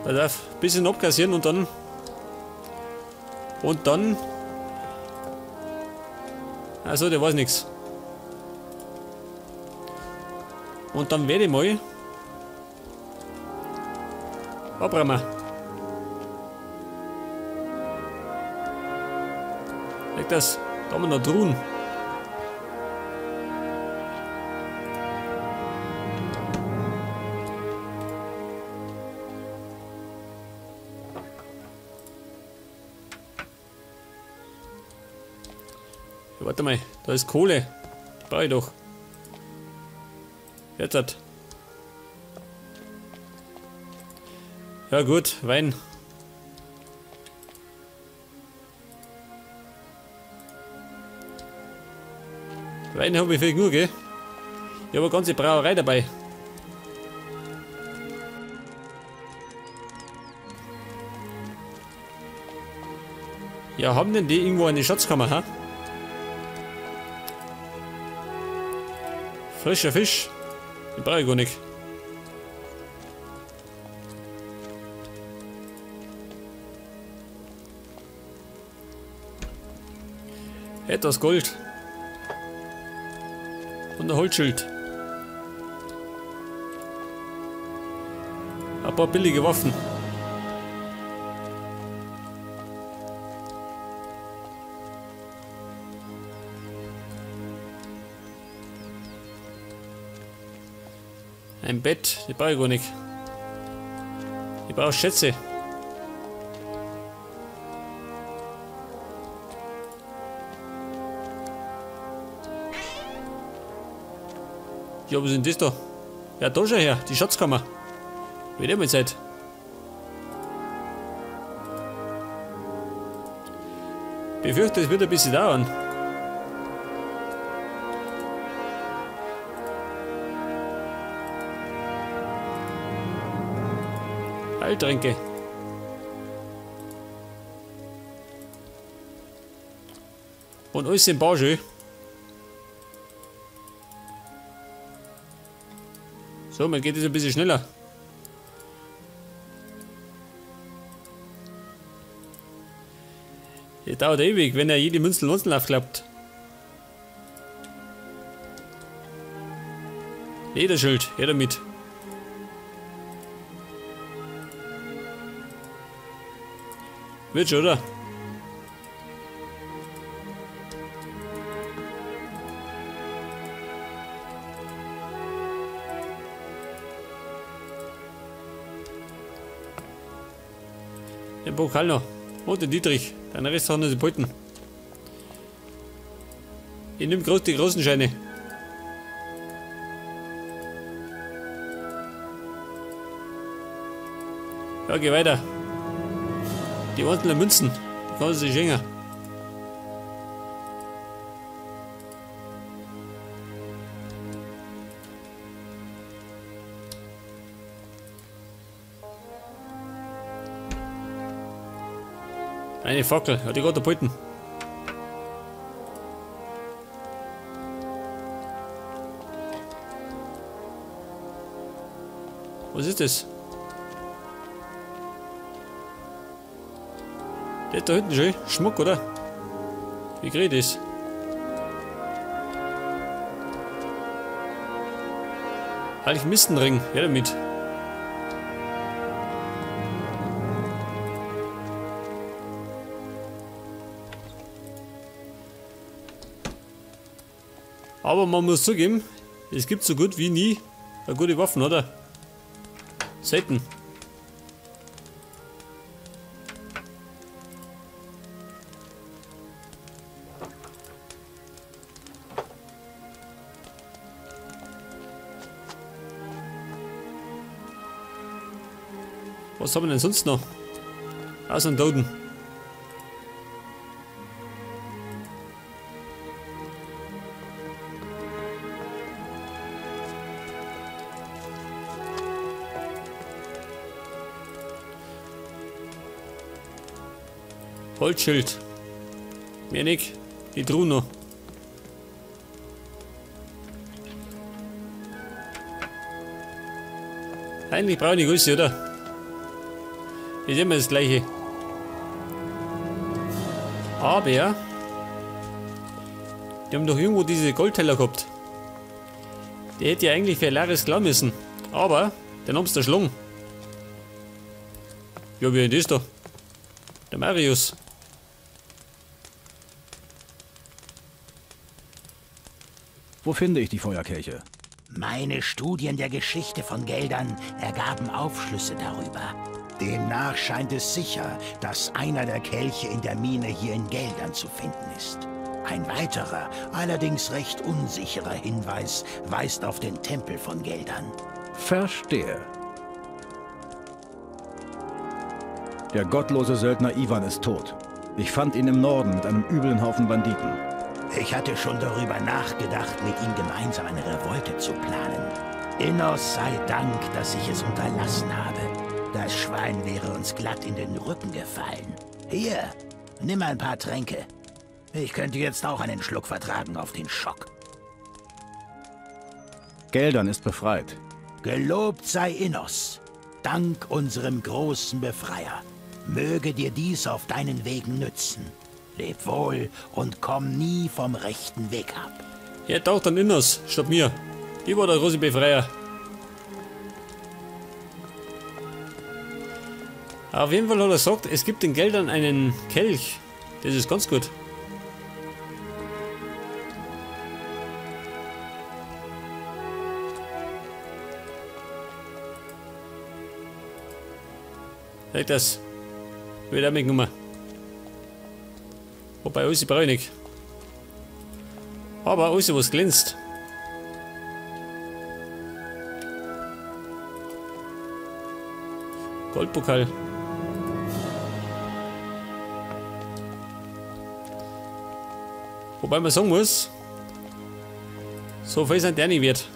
Pass auf, bisschen abkassieren und dann. Und dann. Also, der weiß nichts. Und dann werde ich mal abräumen. Leg das. Da haben wir noch Truhen. Ja, warte mal, da ist Kohle. Die brauche ich doch. Jetzt hat. Ja gut, Wein. Wein habe ich viel genug, gell? Ich habe eine ganze Brauerei dabei. Ja, haben denn die irgendwo eine Schatzkammer, ha? Frischer Fisch. Den brauche ich gar nicht. Etwas Gold. Und ein Holzschild. Ein paar billige Waffen. Ein Bett, die brauche ich gar nicht. Ich brauche Schätze. Ja, was ist denn das da? Ja, da schon her, die Schatzkammer. Wird immer Zeit. Befürchte, es wird ein bisschen dauern. Heiltränke. Und alles im Bau schön. So, man geht es ein bisschen schneller. Das dauert ewig, wenn er jede Münzel einzeln aufklappt. Lederschild, her damit. Wird schon, oder? Den Pokal noch. Und den Dietrich. Den Rest haben sie behalten. Ich nehme groß die großen Scheine. Ja, geh weiter. Die einzelnen Münzen, die kann man sich schenken. Eine Fackel, hat die gerade behalten. Was ist das? Der da hinten schon. Schmuck, oder? Wie krieg ich das? Alchemistenring, her damit. Aber man muss zugeben, es gibt so gut wie nie eine gute Waffen, oder? Selten. Was haben wir denn sonst noch? Außer einen Toten. Holzschild. Mehr nicht. Die Truhe noch. Eigentlich brauche ich nicht alles, oder? Ist immer das Gleiche. Aber die haben doch irgendwo diese Goldteller gehabt. Die hätte ja eigentlich für Laris klar müssen. Aber den haben sie da schlungen. Ja, wie ist das da? Der Marius. Wo finde ich die Feuerkelche? Meine Studien der Geschichte von Geldern ergaben Aufschlüsse darüber. Demnach scheint es sicher, dass einer der Kelche in der Mine hier in Geldern zu finden ist. Ein weiterer, allerdings recht unsicherer Hinweis weist auf den Tempel von Geldern. Verstehe. Der gottlose Söldner Ivan ist tot. Ich fand ihn im Norden mit einem üblen Haufen Banditen. Ich hatte schon darüber nachgedacht, mit ihm gemeinsam eine Revolte zu planen. Innos sei Dank, dass ich es unterlassen habe. Das Schwein wäre uns glatt in den Rücken gefallen. Hier, nimm ein paar Tränke. Ich könnte jetzt auch einen Schluck vertragen auf den Schock. Geldern ist befreit. Gelobt sei Innos, dank unserem großen Befreier. Möge dir dies auf deinen Wegen nützen. Leb wohl und komm nie vom rechten Weg ab. Ja, taucht dann Innos, statt mir. Ich war der große Befreier. Auf jeden Fall hat er gesagt, es gibt den Geldern einen Kelch. Das ist ganz gut. Seht das. Wird auch mitgenommen. Wobei, alles brauche ich nicht. Aber alles, was glänzt. Goldpokal. Wobei man sagen muss, so viel sind der nicht wert.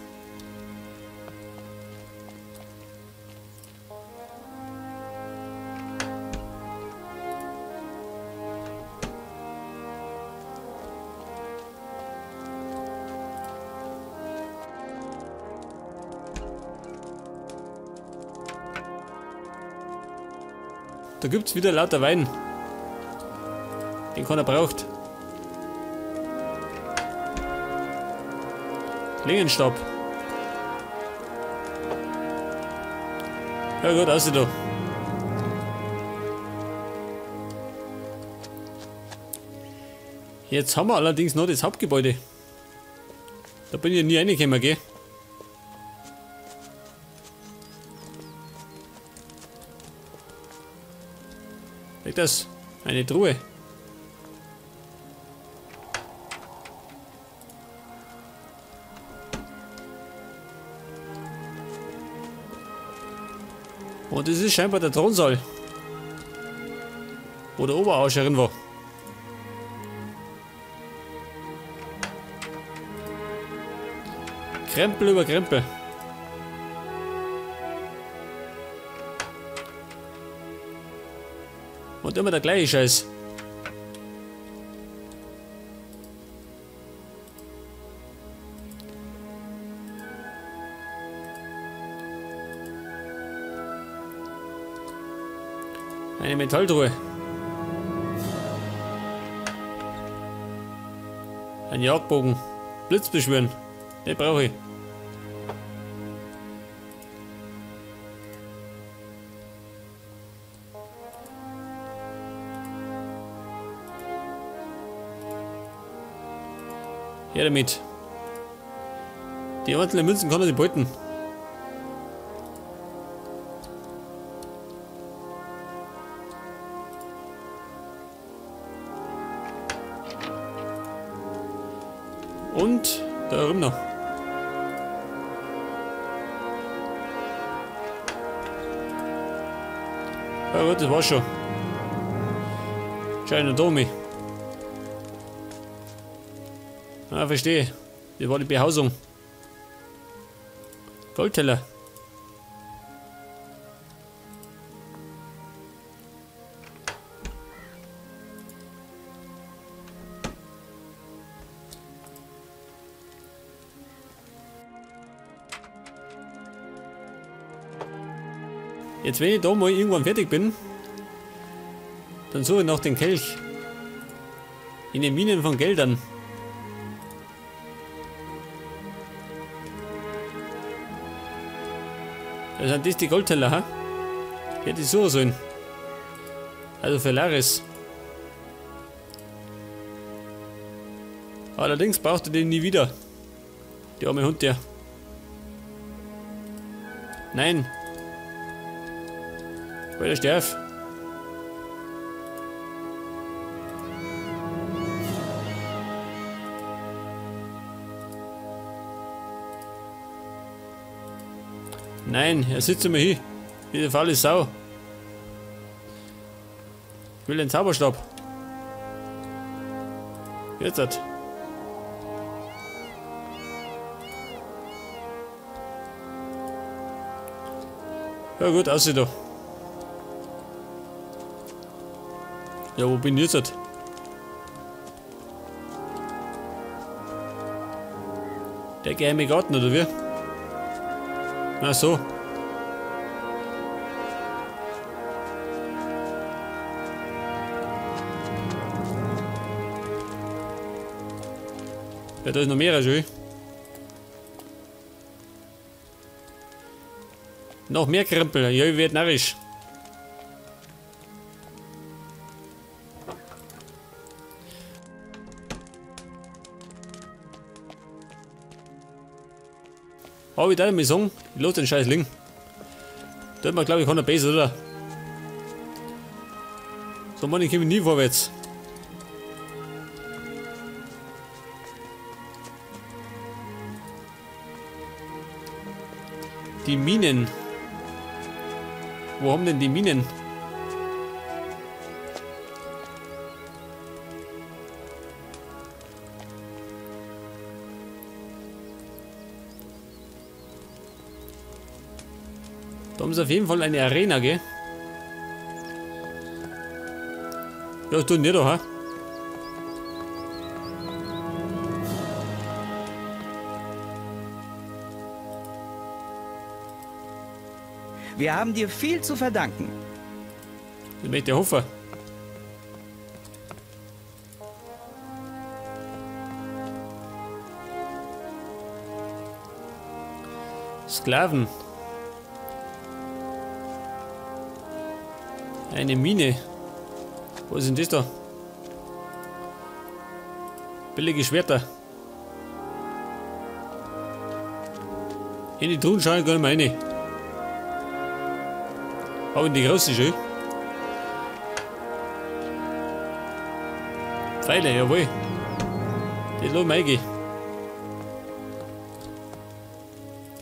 Da gibt's wieder lauter Wein, den keiner braucht. Klingenstab. Ja gut, außer da. Jetzt haben wir allerdings noch das Hauptgebäude. Da bin ich ja nie reingekommen, gell? Das? Eine Truhe. Und das ist scheinbar der Thronsaal, wo der Oberarsch drin war. Krempel über Krempel. Und immer der gleiche Scheiß. Eine Metalltruhe. Ein Jagdbogen. Blitz beschwören. Den brauche ich. Her damit. Die einzelnen Münzen kann er nicht behalten. Und da drüben noch. Ja gut, das war's schon. Scheint ein Domi. Ah, verstehe. Das war die Behausung. Goldteller. Jetzt, wenn ich da mal irgendwann fertig bin, Dann suche ich noch den Kelch. In den Minen von Geldern. Das sind das die Goldteller, ha? Die hätte ich suchen sollen. Also für Laris. Allerdings braucht er den nie wieder. Der arme Hund, der. Nein. Alter, steh auf. Nein, er sitzt immer hier. Wie der faule Sau. Ich will den Zauberstab. Jetzt hat. Ja gut, aussieht da. Ja, wo bin ich jetzt? Der geheime Garten, oder wie? Na so. Ja, da ist noch mehr, schön. Noch mehr Krempel. Ja, ich werd narrisch. Aber ich darf mal sagen, ich lass den Scheiß liegen. Da hat man, glaube ich, keiner besser, oder? So, Mann, ich komme nie vorwärts. Die Minen. Wo haben denn die Minen? Da haben sie auf jeden Fall eine Arena, gell? Ja, tun die da, ha? Wir haben dir viel zu verdanken. Ich möchte hoffen. Sklaven. Eine Mine. Wo ist denn das da? Billige Schwerter. In die Truhen schauen können wir rein. Aber in die große schön. Pfeile, jawohl. Die lassen wir reingehen.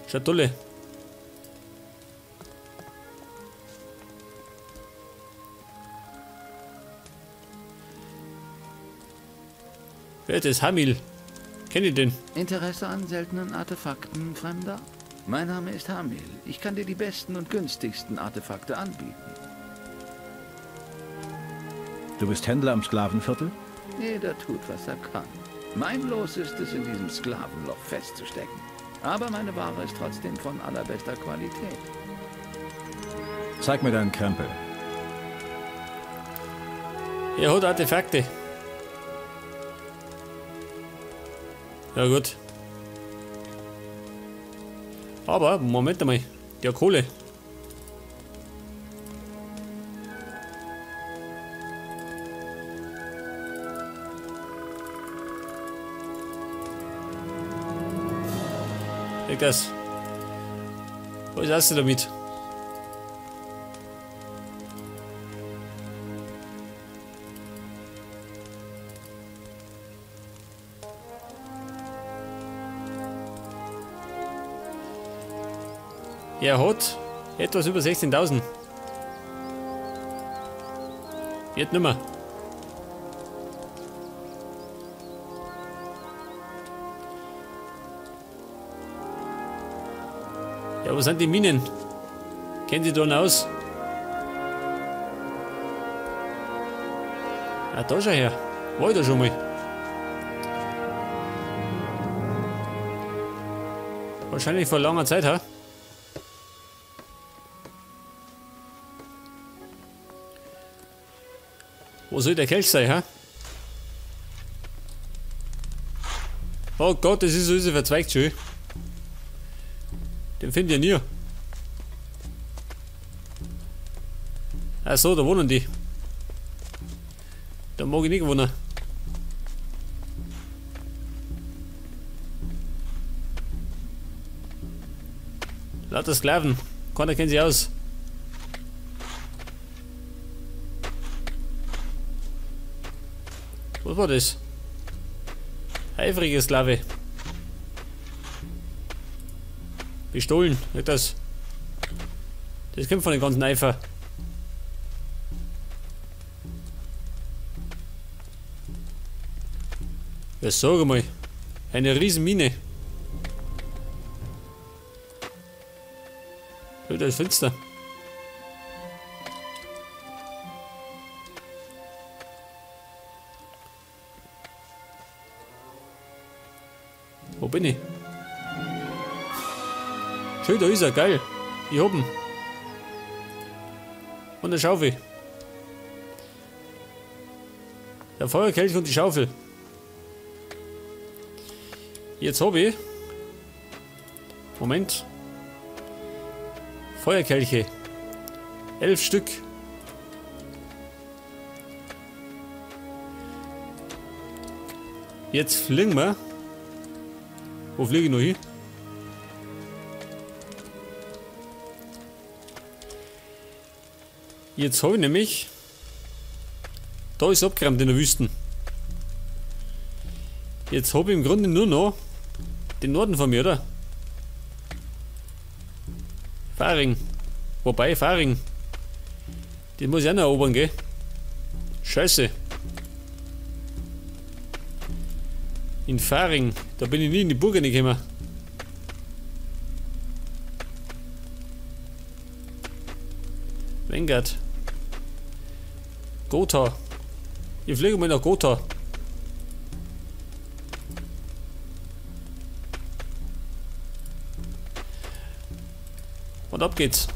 Schatulle. Wer ist das? Hamil. Kenn ich den? Interesse an seltenen Artefakten, Fremder? Mein Name ist Hamil. Ich kann dir die besten und günstigsten Artefakte anbieten. Du bist Händler am Sklavenviertel? Jeder tut, was er kann. Mein Los ist es, in diesem Sklavenloch festzustecken. Aber meine Ware ist trotzdem von allerbester Qualität. Zeig mir deinen Krempel. Er hat Artefakte. Ja gut. Aber, Moment einmal, der Kohle. Leg das. Was hast du damit? Er hat etwas über 16.000. Geht nimmer. Ja, wo sind die Minen? Kennen Sie da noch aus? Ah, da schau her. War ich da schon mal. Wahrscheinlich vor langer Zeit, ha? Wo soll der Kelch sein, hä? Oh Gott, das ist so verzweigt schön. Den finde ich ja nie. Ach so, da wohnen die. Da mag ich nicht wohnen. Lauter Sklaven. Keiner kennt sich aus. Was war das? Eifrige Sklave. Bestohlen, nicht das. Das kommt von den ganzen Eifer. Ja, sag mal. Eine Riesenmine. Oh, da ist finster. Wo bin ich? Schön, da ist er, geil. Ich hab ihn. Und eine Schaufel. Der Feuerkelch und die Schaufel. Jetzt hab ich. Moment. Feuerkelche. 11 Stück. Jetzt fliegen wir. Wo fliege ich noch hin? Jetzt habe ich nämlich. Da ist abgeräumt in der Wüste. Jetzt habe ich im Grunde nur noch den Norden von mir, oder? Faring. Wobei, Faring. Den muss ich auch noch erobern, gell? Scheiße. In Faring. Da bin ich nie in die Burg gekommen. Vanguard. Gotha. Ich fliege mal nach Gotha. Und ab geht's.